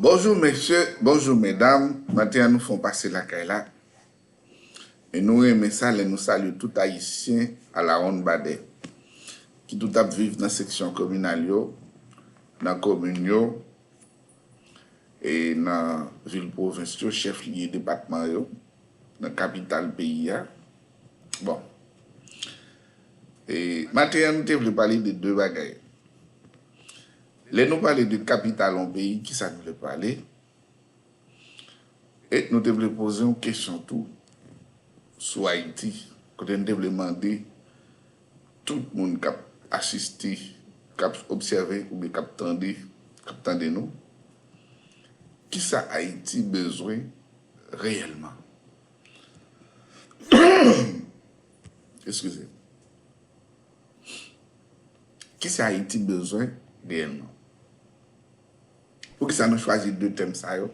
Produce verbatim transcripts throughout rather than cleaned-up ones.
Bonjou mesye, bonjou medam, maten an nou fè yon pase lakay la. E nou renmen sa lè nou salye tout Ayisyen alawonn badè ki tout ap viv nan seksyon kominal yo, nan komin yo, e nan vil pwovens yo, chèf lye depatman yo, nan kapital peyi a. Bon. E maten an nou te vle pale de de bagay. Lè nou pale de kapital yon peyi, kisa nou vle pale? E nou te vle poze yon kesyon tou sou Ayiti, kote n te vle mande tout moun k ap asiste, k ap obsève oubyen k ap tande, k ap tande nou, kisa Ayiti bezwen reyèlman? Eskize. Kisa Ayiti bezwen reyèlman? Poukisa nou chwazi de tèm sa yo?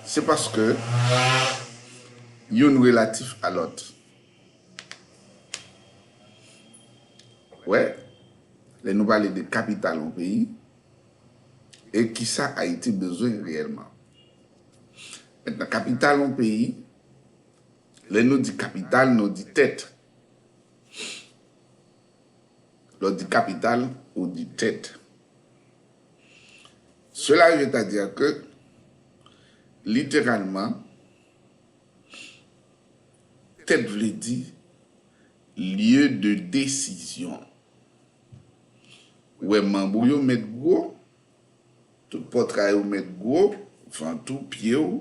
Se paske youn relatif a lòt. Wè, lè nou pale de kapital yon peyi, e kisa Ayiti bezwen reyèlman? Mentnan, kapital yon peyi, lè nou di kapital, nou di tèt. Lè w di kapital, ou di tèt. Cela veut à dire que, littéralement, tèt vle di lieu de décision. Ou wè manm ou yo mèt gwo, tout pòtray ou mèt gwo, vant ou, pye w,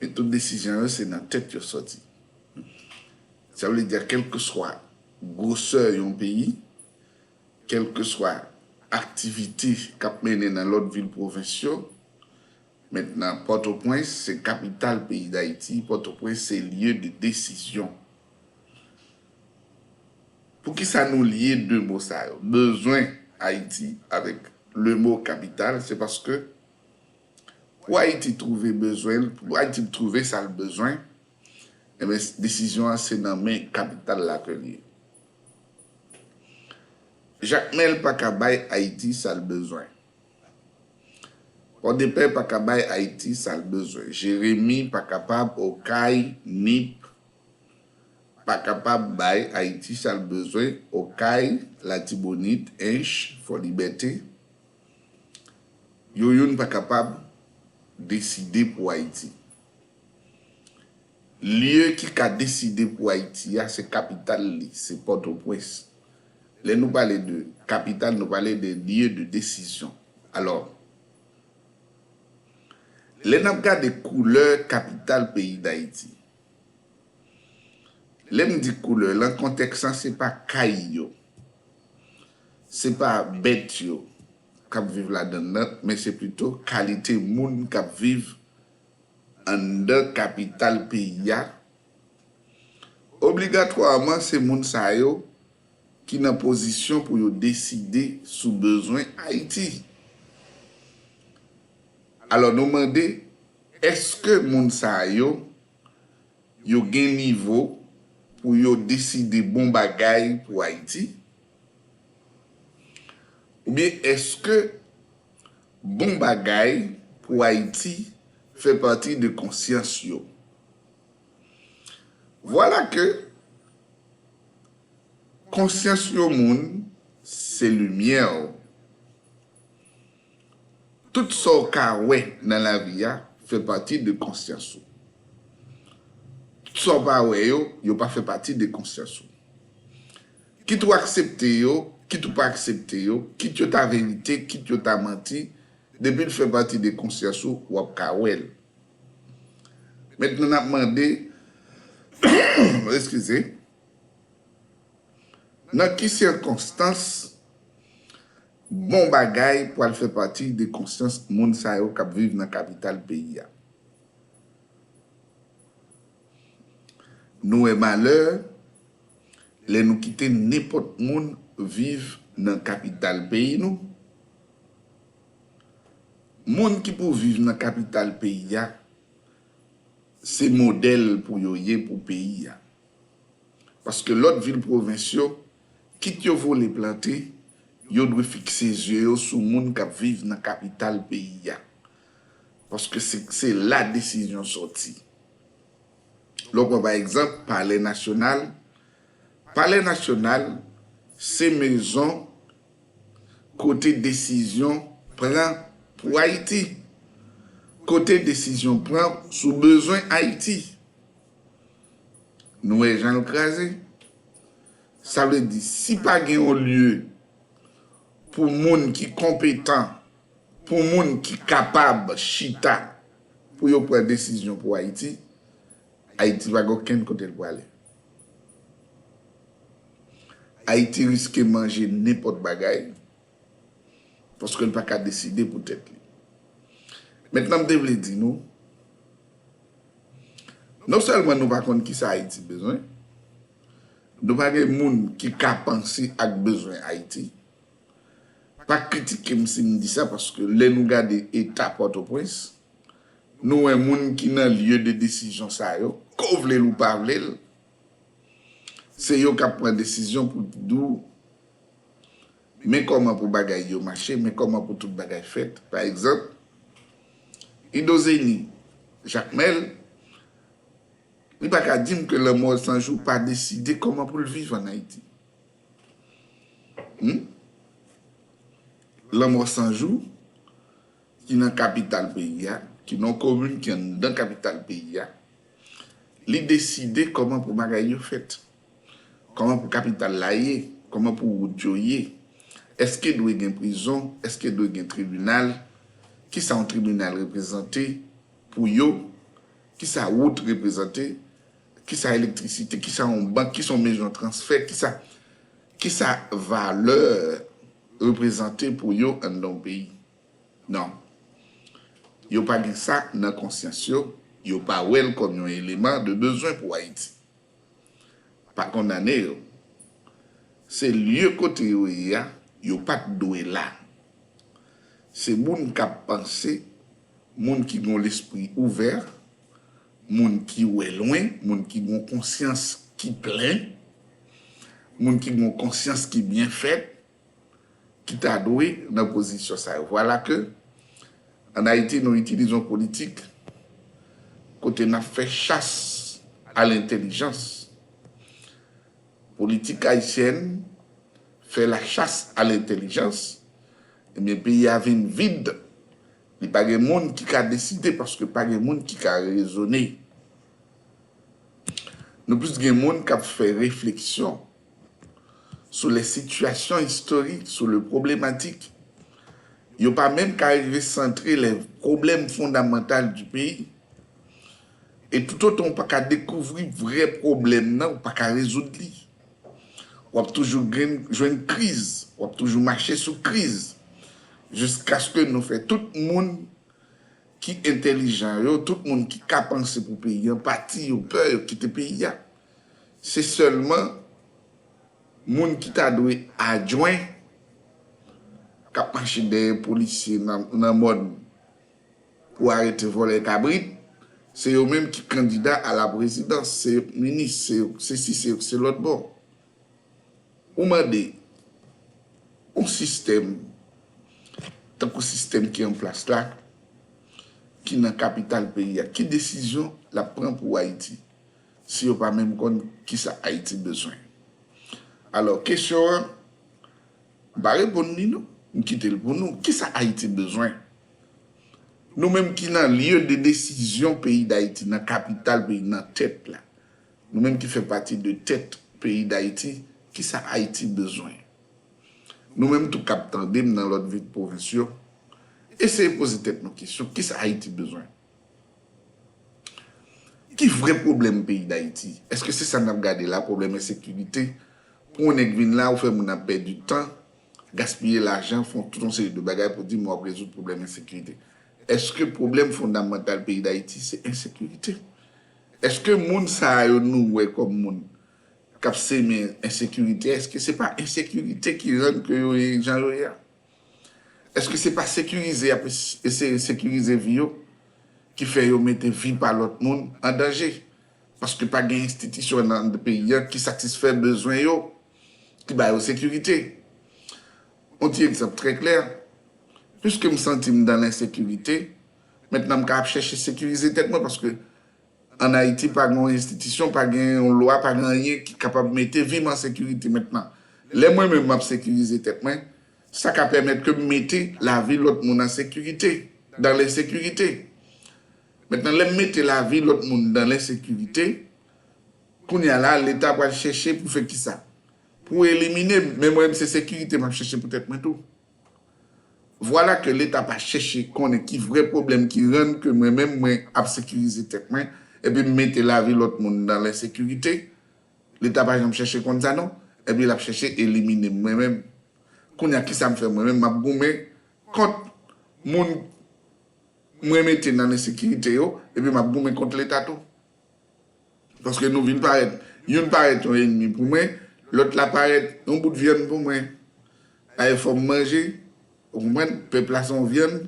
e tout desizyon yo se nan tèt yo sòti. Sa vle di, kèlkeswa gwosè yon peyi, kèlkeswa aktivite k ap mennen nan lòt vil pwovens yo, mentnan, Pòtoprens se kapital peyi Dayiti, Pòtoprens se lieu de décision. Poukisa nou lye de mo sa yo? Bezwen Ayiti avèk le mo kapital, se paske pou Ayiti twouve bezwen l, pou Ayiti twouve sa l bezwen, enben, desizyon an se nan men kapital la ke l ye. Jakmèl pa ka bay Ayiti sa l bezwen. Pòdepè pa ka bay Ayiti sa l bezwen. Jeremi pa kapab, Okay, Nip pa kapab bay Ayiti sa l bezwen, Okay, Latibonit, Ench, Fòlibète. Yo youn pa kapab deside pou Ayiti. Lye ki ka deside pou Ayiti a, se kapital li, se Pòtoprens. Lè nou pale de kapital, nou pale de lieu de décision. Alò, lè n ap gade koulè kapital peyi Dayiti, lè m di koulè, lan kontèks lan, se pa kay yo, se pa bèt yo k ap viv ladan l nan, men se pito kalite moun k ap viv anndan kapital peyi a. Obligatwaman, se moun sa yo ki nan pozisyon pou yo deside sou bezwen Ayiti. Alò, nou mande, èske moun sa yo, yo gen nivo pou yo deside bon bagay pou Ayiti? Oubyen èske bon bagay pou Ayiti fè pati de konsyans yo? Vwala ke konsyans yon moun se limyè w. Tout sa w ka wè nan lavi a fè pati de konsyans ou. Tout sa w pa wè yo, yo pa fè pati de konsyans ou. Kit ou aksepte yo, kit ou pa aksepte yo, kit yo ta verite, kit yo ta manti, depi l fè pati de konsyans ou, w ap ka wè l. Mentnan, n ap mande, eskize, nan ki sikonstans bon bagay pral fè pati de konsyans moun sa yo k ap viv nan kapital peyi a? Nou wè malè lè nou kite nenpòt moun viv nan kapital peyi nou. Moun ki pou viv nan kapital peyi a, se modèl pou yo ye pou peyi a. Paske lòt vil pwovens yo, kit yo vole plante, yo dwe fikse zye yo sou moun k ap viv nan kapital peyi a. Paske se, se la desizyon sòti. Lè w pran pa egzanp, Palè Nasyonal, Palè Nasyonal se mezon kote desizyon pran pou Ayiti, kote desizyon pran sou bezwen Ayiti. Nou wè jan l kraze. Sa vle di, si pa gen yon lye pou moun ki konpetan, pou moun ki kapab chita pou yo pran desizyon pou Ayiti, Ayiti pa gen okenn kote l prale. Ayiti riske manje nenpòt bagay, paske l pa ka deside pou tèt li. Mentnan, m te vle di nou, non sèlman nou pa konn kisa Ayiti bezwen, nou pa gen moun ki ka panse ak bezwen Ayiti. Pa kritike m si m di sa, paske lè nou gade eta Pòtoprens, nou wè moun ki nan lye de desizyon sa yo, ke w vle l ou pa vle l, se yo k ap pran desizyon pou di w, men kòman pou bagay yo mache, men kòman pou tout bagay fèt. Pa egzanp, Ido Zeni, Jakmèl, li pa ka di m ke Lanmò San Jou pa deside kòman pou l viv ann Ayiti. Hmm? Lanmò San Jou, ki nan kapital peyi a, ki nan yon komin ki anndan kapital peyi a, li deside kòman pou bagay yo fèt, kòman pou kapital la ye, kòman pou wout yo ye, èske dwe gen prizon, èske dwe gen tribinal, kisa yon tribinal reprezante pou yo, kisa wout reprezante, kisa elektrisite, kisa yon bank, kisa yon mezon transfè, kisa, kisa valè reprezante pou yo anndan yon peyi. Non. Yo pa gen sa nan konsyans yo, yo pa wè l kòm yon eleman de bezwen pou Ayiti. Pa kondane yo. Se lye kote yo ye a, yo pa t dwe la. Se moun k ap panse, moun ki gen yon lespri ouvè, moun ki wè lwen, moun ki gen yon konsyans ki plen, moun ki gen yon konsyans ki byen fèt, ki ta dwe nan pozisyon sa yo. Vwala ke, ann Ayiti, nou itilize yon politik kote n ap fè chas a lentèlijans. Politik ayisyèn fè la chasse à l'intelligence, ebyen, peyi a vin vid. Li pa gen moun ki ka deside paske pa gen moun ki ka rezone. Nou plis gen moun k ap fè refleksyon sou les situations historiques, sou le problematik. Yo pa menm ka rive santre les problèmes fondamentaux du pays. E toutotan w pa ka dekouvri vrè pwoblèm nan, w pa ka rezoud li. W ap toujou grenn, jwenn kriz, w ap toujou mache sou kriz, jiskaske nou fè tout moun ki entèlijan yo, tout moun ki ka panse pou peyi an, pati yo, pè yo kite peyi a. Se sèlman moun ki ta dwe adjwen k ap mache dèyè polisye nan, nan mòn pou arete vòlè kabrit, se yo menm ki kandida a la prezidans, se yo k minis, se yo k sesi, se yo k se lòt bò. Ou mande yon sistèm, tankou sistèm ki an plas la, ki nan kapital peyi a, ki desizyon l ap pran pou Ayiti, si yo pa menm konn kisa Ayiti bezwen? Alò, kesyon an, m pa reponn li non. M kite l pou nou. Kisa Ayiti bezwen? Nou menm ki nan lye de desizyon peyi Dayiti, nan kapital peyi, nan tèt la. Nou menm ki fè pati de tèt peyi Dayiti, kisa Ayiti bezwen? Nou menm tou k ap tande m nan lòt vil pwovens yo, eseye poze tèt nou kesyon, kisa Ayiti bezwen? Ki vrè pwoblèm peyi Dayiti? Èske se sa n ap gade la, pwoblèm ensekirite? Pou yon nèg vin la, ou fè moun ap pèdi tan, gaspiye lajan, fè tout yon seri de bagay pou di m w ap rezoud pwoblèm ensekirite. Èske pwoblèm fondamantal peyi Dayiti se ensekirite? Èske moun sa yo nou wè kòm moun k ap semen ensekirite, èske se pa ensekirite ki rann ke yo ye jan yo ye a? Èske se pa sekirize y ap es-, eseye sekirize vi yo ki fè yo mete vi pa lòt moun an danje? Paske pa gen enstitisyon nan peyi a ki satisfè bezwen yo, ki ba yo sekirite. Yon ti egzanp trè klè, piske m santi m dan lensekirite, mentnan m ka ap chèche sekirize tèt mwen, paske ann Ayiti pa gen yon enstitisyon, pa gen yon lwa, pa gen anyen ki kapab mete vi m an sekirite mentnan. Lè mwen menm m ap sekirize tèt mwen, sa ka pèmèt ke m mete lavi lòt moun an sekirite, dan lensekirite. Mentnan, lè m mete lavi lòt moun dan lensekirite, kounye a la, Leta pral chèche pou fè kisa? Pou elimine m, men mwen menm se sekirite m ap chèche pou tèt mwen tou. Vwala ke Leta pa chèche konnen ki vrè pwoblèm ki rann ke mwen menm mwen ap sekirize tèt mwen, epi m mete lavi lòt moun nan lensekirite. Leta pa janm chèche konn sa non, epi l ap chèche elimine m mwen menm. Kounye a kisa m fè mwen menm? M ap goumen kont moun mwen mete nan lensekirite yo, epi m ap goumen kont Leta tou. Paske nou vin parèt, youn parèt yon enmi pou mwen, lòt la parèt yon bout vyann pou mwen. Dayè fò m manje, ou konprann, pèp la se yon vyann,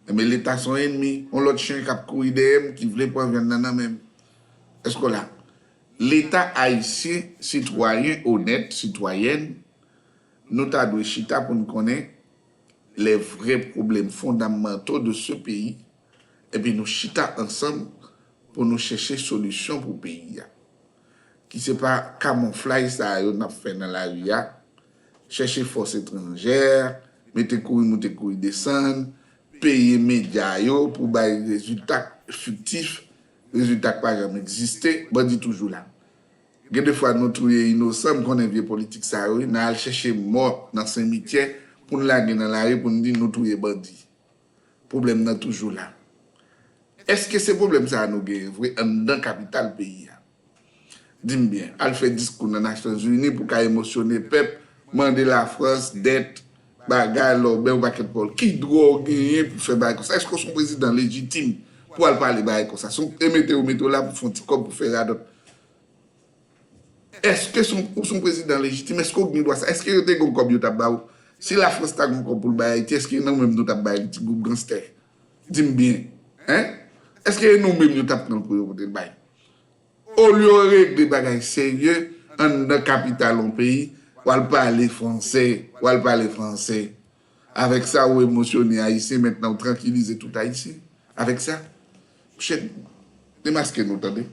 men Leta se yon enmi, yon lòt chen k ap kouri dèyè m ki vle pran vyann nan nan men m. Èske w la? Leta ayisyen, sitwayen onèt, sitwayèn, nou ta dwe chita pou n konnen les vrais problèmes fondamentaux de ce pays, epi nou chita ansanm pou nou chèche solisyon pou peyi a. Ki se pa kamouflaj sa yo n ap fè nan lari a, chèche fòs etranjè, mete kouri moute kouri desann, peye medya yo pou bay rezilta fiktif, rezilta k pa janm egziste, bandi toujou la. Gen de fwa nou touye inosan, m konnen vye politik sa yo, wi, n a al chèche mò nan simityè pou n lage nan lari pou n di nou touye bandi. Pwoblèm nan toujou la. Èske se pwoblèm sa a nou genyen vre anndan kapital peyi a? Di m byen, al fè diskou nan Nasyonzini pou ka emosyone pèp, mande Lafrans dèt, bagay, lòbèy, yon pakèt pòl. Ki dwa w genyen pou fè bagay konsa? Èske w se yon prezidan lejitim pou al pale bagay konsa? Se yon e mete yo mete w la pou fè yon ti kòb pou fè radòt. Èske se yon, ou se yon prezidan lejitim? Èske w gen dwa sa? Èske yo te gen yon kòb yo t ap ba w? Si Lafrans ta gen yon kòb pou l bay Ayiti, èske nou menm nou t ap bay ti gwoup ganstè? Di m byen. Hein? Èske nou menm yo t ap pran l pou yo pote l bay? Olye w regle bagay serye anndan kapital yon peyi, w al pale fransè, w al pale fransè. Avèk sa, ou emosyone Ayisyen, mentnan ou trankilize tout Ayisyen. Avèk sa, monchè, demaske nou, tande.